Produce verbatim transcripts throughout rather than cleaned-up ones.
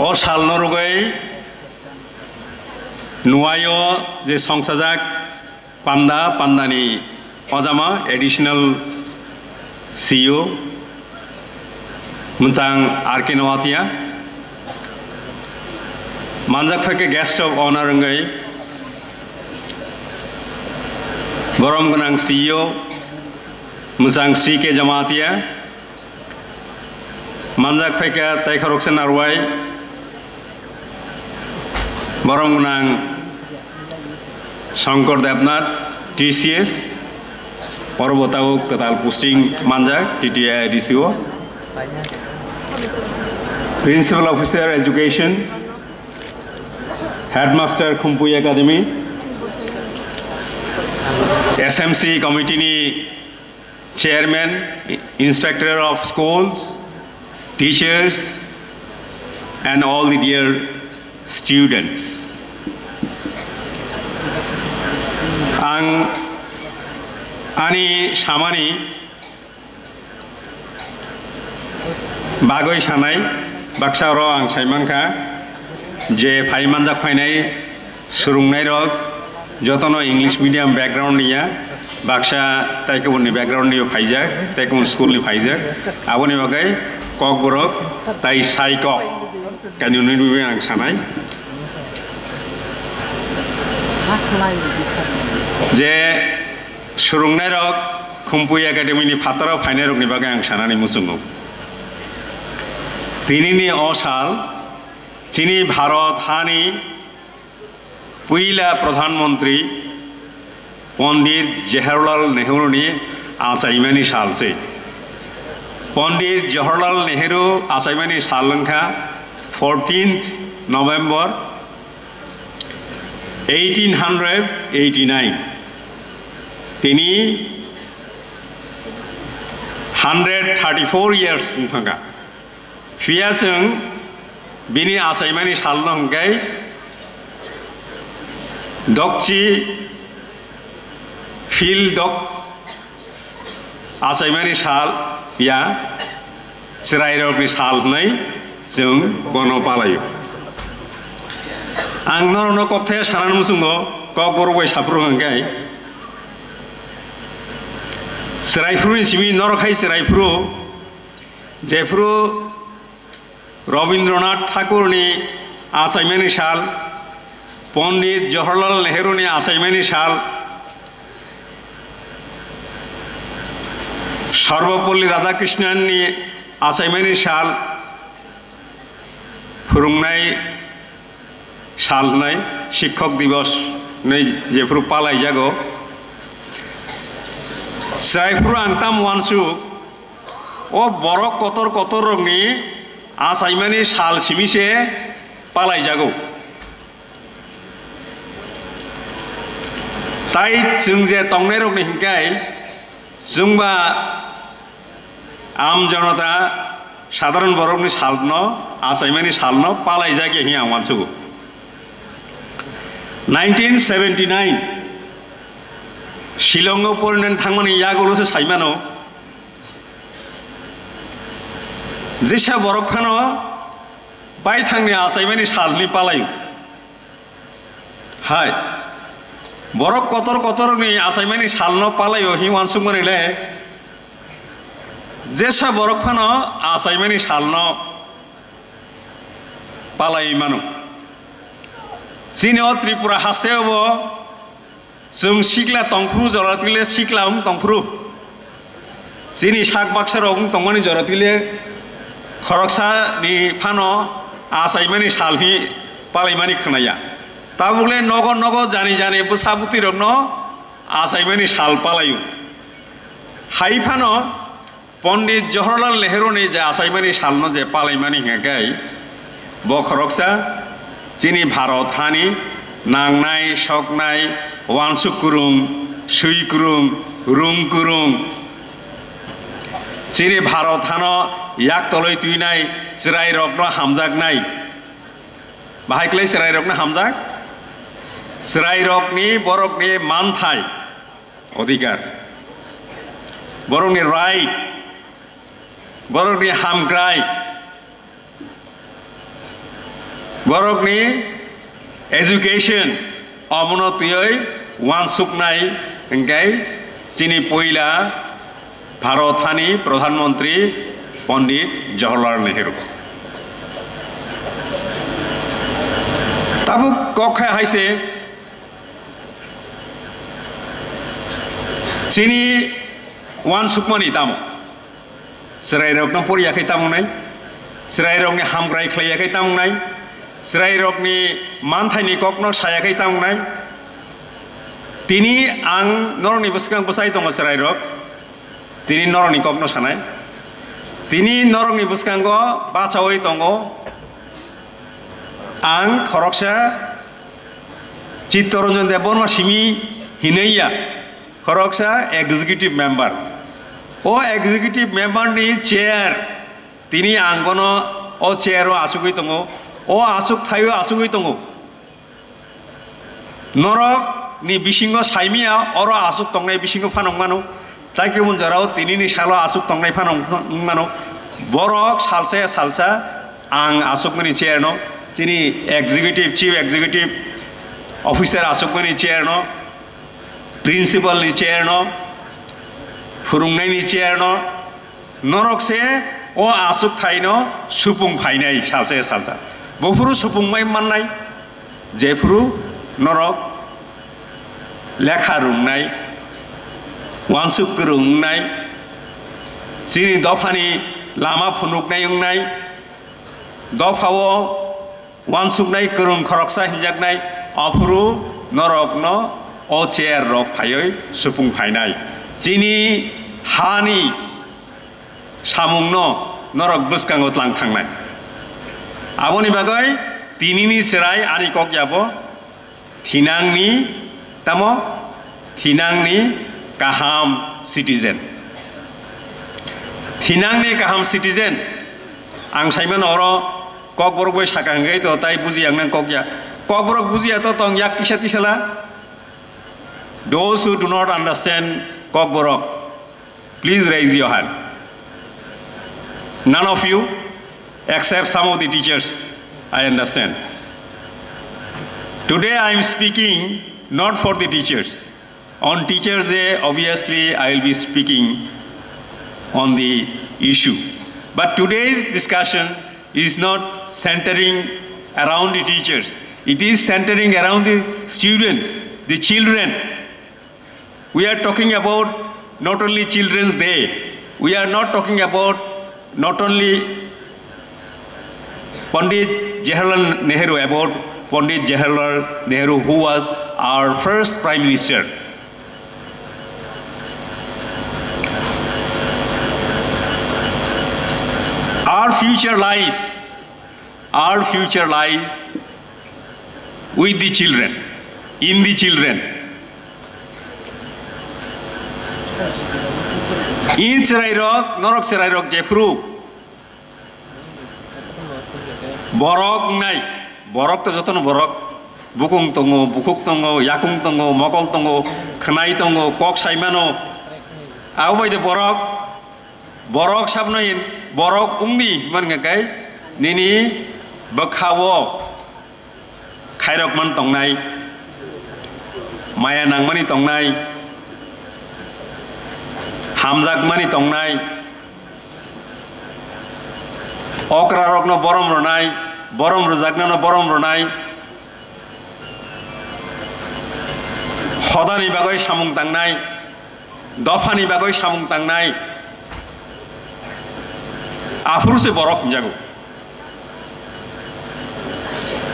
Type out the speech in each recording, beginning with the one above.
O salno rwgwi nuaio je songsajak panda, pandani ojama additional C E O mwchang R K Noatia, manjak phaikhe guest of honor wngwi borom gwnang C E O mwchang C K Jamatia, manjak phaikha tei khoroksa narwai, borom gwnang Shankar Debnath, T C S, oro bo tabuk kwtal posting manjak, T T A D C O, Principal Officer Education, Headmaster Khumpui Academy, S M C committee ni Chairman, Inspector of Schools, teachers, and all the dear students. Ang ani samani bagwi sanai, baksa oro ang saimankha je phai manjak phainai swrwngnairok jotono English medium background ni ya, baksa tei kubunni background ni phaijak, tei kubun school ni phaijak, aboni bagwi Kokborok tai sai kok kainwi ang sanai je swrwngnairok Khumpui Academy ni phataro phainairokni bagwi ang sanani muchungo. Tinini o sal chini Bharat hani puila Pradhan Mantri Pondit Jawaharlal Nehru ni achaimani sal se. Pondit Jawaharlal Nehru achaimani sal wngkha fourteenth November eighteen hundred eighty-nine. Tini hundred thirty-four years wngthangkha. Phiya chwng bini achaimani salno hwnkhe Dokchi Phil Dok achaimani sal ya, chwrairokni sal hwnwi chwng bono palaio. Ang norokno kokthai sanani muchungo, Kokborok bai saphuru hwnkhe, chwraiphuruni simi norok hai chwraiphuru, jephuru Rabindranath Thakurni achaimani sal, Pondit Jawaharlal Nehruni achaimani sal, Sarvepalli Radhakrishnan ni achaimani sal, phwrwngnai sal hwnwi Shikhok Divos hwnwi jephuru palaijago. Chwraiphuru ang tamo uansuk, o borok kotor kotor rokni achaimani sal simi se palaijago. Tai chwng je tongnairokni hinkai chwngba am jonota sadharon borokni salno, achaimani salno palaijak ya hwnwi ang uansugo. Nineteen seventy-nine Shillongo porinan thangmani yagulo se saimano, jesa borok phano baithangni achaimani salni palaio. Hai, borok kotor kotorni achaimani salno palaio hwnwi uansukmani le, jesa borok phano achaimani salno palaiwi mano. Chini o Tripura hasteo bo chwng sikla tongphuru, jora tile sikla wng tongphuru. Chini sak baksa rok wng tongmani jora tile khoroksa ni phano achaimani sal hi palaimani khwnaya. Tabukle nogo nogo jani jani bwsa bwtwi rokno achaimani sal palaio. Hai phano Pondit Jawaharlal Nehru ni je achaimani salno je palaimani hingkhe, bo khoroksa chini Bharat hani nangnai, soknai, uansuk kwrwng, swi kwrwng, rwng kwrwng, chini Bharat hano yak tolwi twinai, chwrairokno hamjaknai. Bahai kwlai chwrairokno hamjak? Chwrairokni, borokni manthai, odhikar, borokni right, borokni hamkrai, Borokni education omono twiwi uansuknai hwnkhe chini puila Bharat hani Pradhan Mantri Pandit Jawaharlal Nehru. Tabuk kok khe hai se chini uansukmani tamo. Chwrairokno poriya khe tamo wngnai, chwrairokni hamkrai khlaiya khe tamo wngnai, chwrairokni manthaini kokno saya khe tamo wngnai. Tini ang norokni bwskango bwchai tongo chwrairok, tini norokni kokno sanai. Tini norokni bwskango bachaui tongo ang khoroksa Chittaranjan Debbarma simi hinwi ya, khoroksa executive member. O executive member ni chair, tini ang bono o chair o achugwi tongo, o achuk thaio achugwi tongo. Norok ni bisingo saimiya oro achuk tongnai bisingo phano wngmano. Tei kebun jorao tinini salo aswk tongnai phano wng mano. Borok salsa ya salsa ang aswkmani chair no, tini executive, chief executive officer aswkmani chair no, principal ni chair no, phwrwngnaini chair no, norok se o aswk thai no supung phainai salsa ya salsa. Buphuru supung mai mannai, jephuru norok lekha rwngnai, uansuk kwrwng wngnai, chini dophani lama phunuknai wngnai, dophao uansuknai kwrwng khoroksa hinjaknai, aphuru norokno o chair rok phaiwi supung phainai. Chini hani samungno norok bwskango tlang thangnai. Aboni bagwi tinini chwrai ani kok yabo thinangni, tamo thinangni kaham citizen. Thinangni kaham citizen. Ang saimano oro kokborok bai saka hwnkhe to tai bujiya wngnang kok ya. Kokborok bujiya to tong yak kisa tisala. Those who do not understand kokborok, please raise your hand. None of you, except some of the teachers, I understand. Today I am speaking not for the teachers. On Teachers' Day, obviously, I will be speaking on the issue. But today's discussion is not centering around the teachers. It is centering around the students, the children. We are talking about not only Children's Day, we are not talking about not only Pandit Jawaharlal Nehru, about Pandit Jawaharlal Nehru, who was our first Prime Minister. Our future lies, our future lies with the children, in the children. In chwrairok, norok chwrairok jephuru borok wngnai, borok to jotono borok, bukung tongo, bukhuk tongo, yakung tongo, mokol tongo, khwnai tongo, kok saimano, abo bai de borok, borok sabno in, borok wngdi hwnmani hwnkhe nini bwkhao khairokmani tongnai, maya nangmani tongnai, hamjakmani tongnai, okrarokno borom rwnai, borom rwjaknano borom rwnai, hodani bagwi samung tangnai, dophani bagwi samung tangnai, aphuru se borok hwnjago.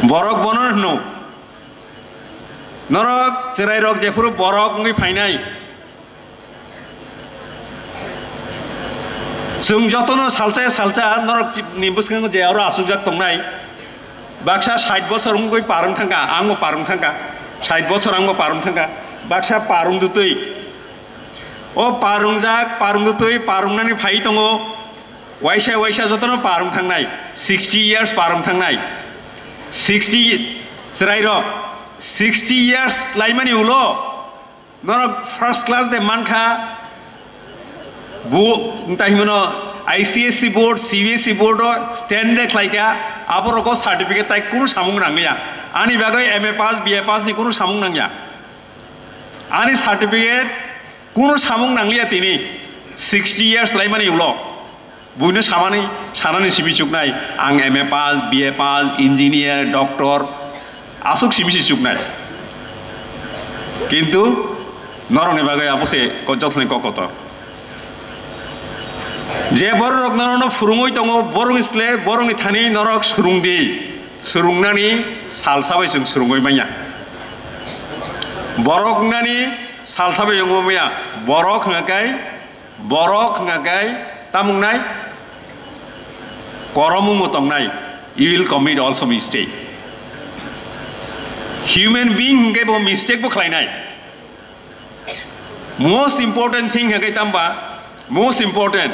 Borok bono hwno. Norok chwrairok jephuru borok wngwi phainai. Chwng jotono salsa salsa norok ni bwskango je aro asukjak tongnai. Baksa sait bosor wngwi par wng thangkha, angbo par wng thangkha. Sait bosor angbo par wng thangkha. Baksa par wng dutwi. O par wngjak, par wng dutwi, par wngnani phai tongo. Waisa waisa jotono par wng thangnai. Sixty years par wng thangnai. Sixty chwrairok, sixty years laimani ulo norok first class de mankha, bu wngtai himano I C S E board, C B S E board o standard khlaikha, aborok o certificate tai kunu samung nangya. Ani bagwi M A pass, B A pass ni kunu samung nangya. Ani certificate kunu samung nangliya tini, sixty years laimani ulo. Buino samani, sanani simi chuknai, ang M A pass, B A pass, engineer, doctor, aswk simi si chuknai. Kintu norokni bagwi abo se ko-, jothoni kok kotor. Je bororok norokno phwrwngwi tongo, borokni sle, borokni thani norok swrwng di. Swrwngnani salsa bai chwng swrwngwi manya. Borok wngnani salsa bai wngwi manya. Borok hwnga kai, borok hwnga kai, tamung nai, koromung bo tongnai. You will commit also mistake. Human being hwnkhe bo mistake bo khlainai. Most important thing hwnkhe tamba, most important,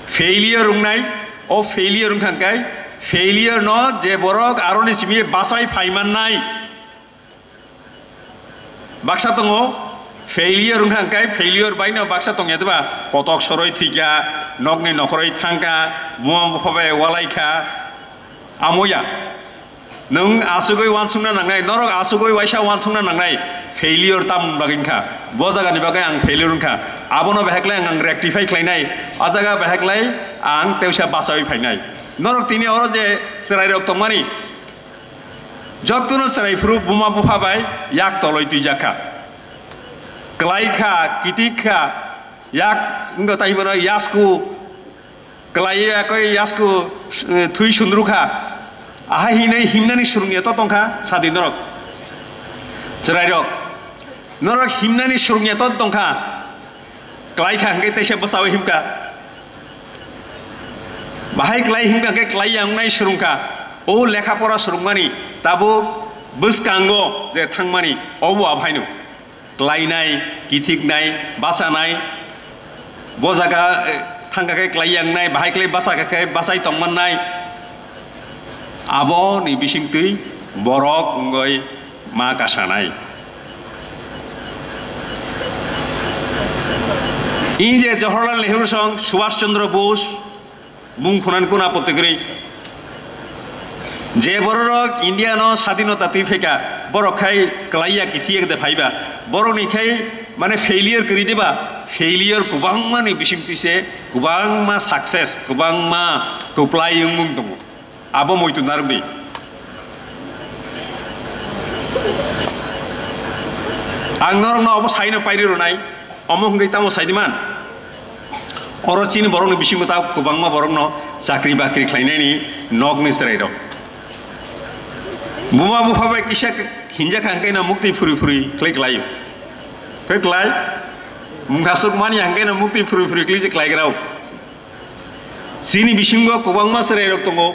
failure wngnai, o failure wngkha hwnkhe failure no je borok aroni simi bachai phaimannai. Baksa tongo, failure wngkha hwnkhe failure bai no baksa tongya diba, kotok soroi thwikha, nokni nokhoroi thangkha, buma bupha bai walaikha, amo ya. Nwng asugwi uansukna nangnai, norok asugwi waisa uansukna nangnai, failure tamoni bagwi wngkha, bo jagani bagwi ang failure wngkha, abono behaklai ang, ang rectify khlainai, o jaga behaklai ang teusa bachawi phainai. Norok tini oro je chwrairok tongmani, jotono chwrai phuru buma bupha bai yak toloi twijakha, kwlaikha, kitikha, yak wngkha tai bono yasku, Kwlai ya koi yasku, eh, thwi sundru kha. Ahai hinwi himnani swrwngya to tongkha, sadi norok. Chwrairok. Norok himnani swrwngya to tongkha. Kwlai kha hwnkhe teisa bwsao himkha. Bahai kwlai himkha hwnkhe kwlai ya wngnai swrwngkha. O lekha pora swrwngmani tabuk bwskango je thangmani, obo abaino. Klainai, kithiknai, bachanai, bo jaga, eh, thangkha khe klai yangnai, bahai klai bachakha khe bachai tongmannai, aboni bisingtwi borok wngwi ma kasanai. India Jawaharlal Nehru song Subhash Chandra Bose, Bung phunan kuna poti kwrwi. Je bororok India no sadinota twi phaikha, borok khai kwlaiya kithi ekde phaiba. Borokni khai mane failure kwrwi diba, failure kwbangma ni bisingtwi se kwbangma success, kwbangma kwplai wngmung tongo. Abo muitu narwkdi. Ang norokno obo saino pairi rwnai, omo hwnkhe tamo saidi man? Oro chini borokni bisingo ta kwbangma borokno chakri bakri khlainani nokni chwrairok. Buma bupha bai kisa hinjakha hwnkhe no muktwi phuri phuri khlai klaio. Khe klai? Mungthasuk mani hwnkhe no muktwi phuri phuri khlai se klaigrao. Chini bisingo kwbangma chwrairok tongo.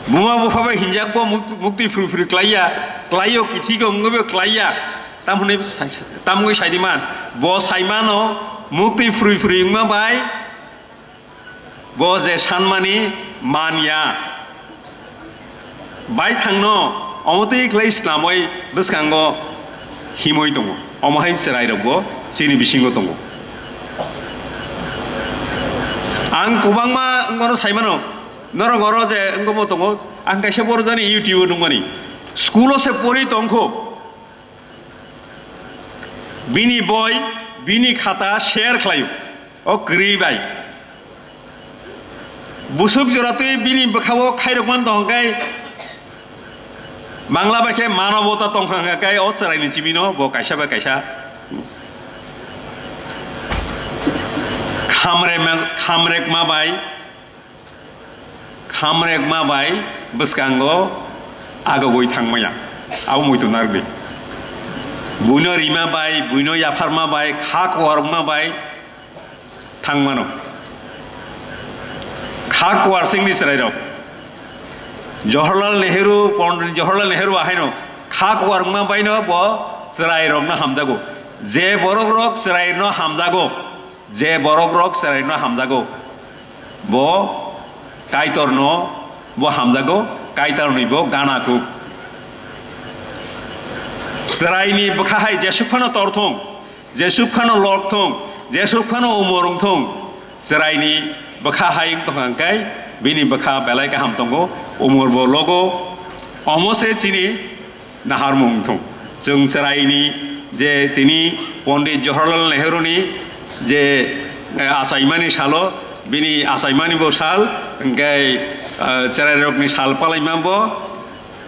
Buma bupha bai hinjakbo muk-, muktwi phuri phuri klaiya, klaio, kithi khe wngwibo klaiya. Tamhwnwi sa-, tamwi saidi man, bo saimano muktwi phuri phuri wngma bai bo je sanmani manya. Baithangno omotwi khlai snamwi bwskango himwi tongo. Omo hai chwrairokbo chini bisingo tongo. Ang kwbangma wngmano saimano, norok oro je wngmo tongo, ang kaisa borok jani YouTube-o nukmani. School-o se pori tongkho. Bini boi, bini khata share khlaio. O kwrwi bai. Busuk jora twi bini bwkhao khairokman tong khe, Bangla bai khe manobota tong kha khe o chwraini chimino bo kaisa bai kaisa khamrema-, khamrekma bai, khamrekma bai bwskango agogwi thangmaya. Abo muitu narwkdi. Buino rima bai, buino yapharma bai, kha kuarma bai, thangmano. Kha kuarsingni chwrairok. Jawaharlal Nehru, Pondit Jawaharlal Nehru ahaino kha kuar wngma baino bo chwrairokno hamjago. Je borokrok chwrairokno hamjago, je borokrok chwrairokno hamjago, bo Kaitorno bo hamjago, Kaitorni bo gana kuk. Chwraini bwkha hai jesuk phano tor thung, jesuk phano lok thung, Jesuk phano umor wngthung, chwraini bwkha hai wng tongkha hwnkhe bini bwkha belai kaham tongo, umor bo logo, omo se chini naharmung wngthung. Chwng chwraini je tini Pondit Jawaharlal Nehru ni je, eh, achaimani salo, bini achaimani bo sal, hwnkhe, eh, chwrairokni sal palaima bo,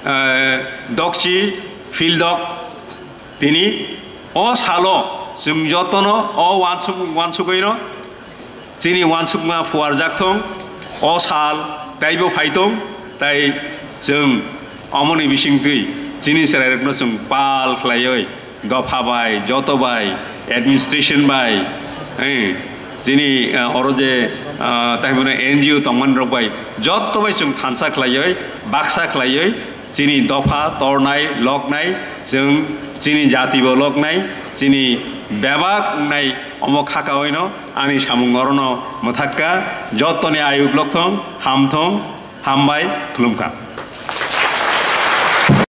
eh, Dokchi Phildok tini o salo chwng jotono o uansuk-, uansugwino chini uansukma phuarjak thung, o sal teibo phai thung, tai chwng omoni bisingtwi chini chwrairokno chwng pal khlaiwi dopha bai, joto bai, administration bai, eh, chini, eh, oro je, eh, tai bono N G O tongmani rok bai, joto bai chwng thansa khlaiwi, baksa khlaiwi, chini dopha tornai, loknai, chwng chini jati bo loknai, chini bebak wngnai omo khakawino ani samung orono mwthakka, jotoni ayuk lokthong, hamthong, hambai, khulumkha.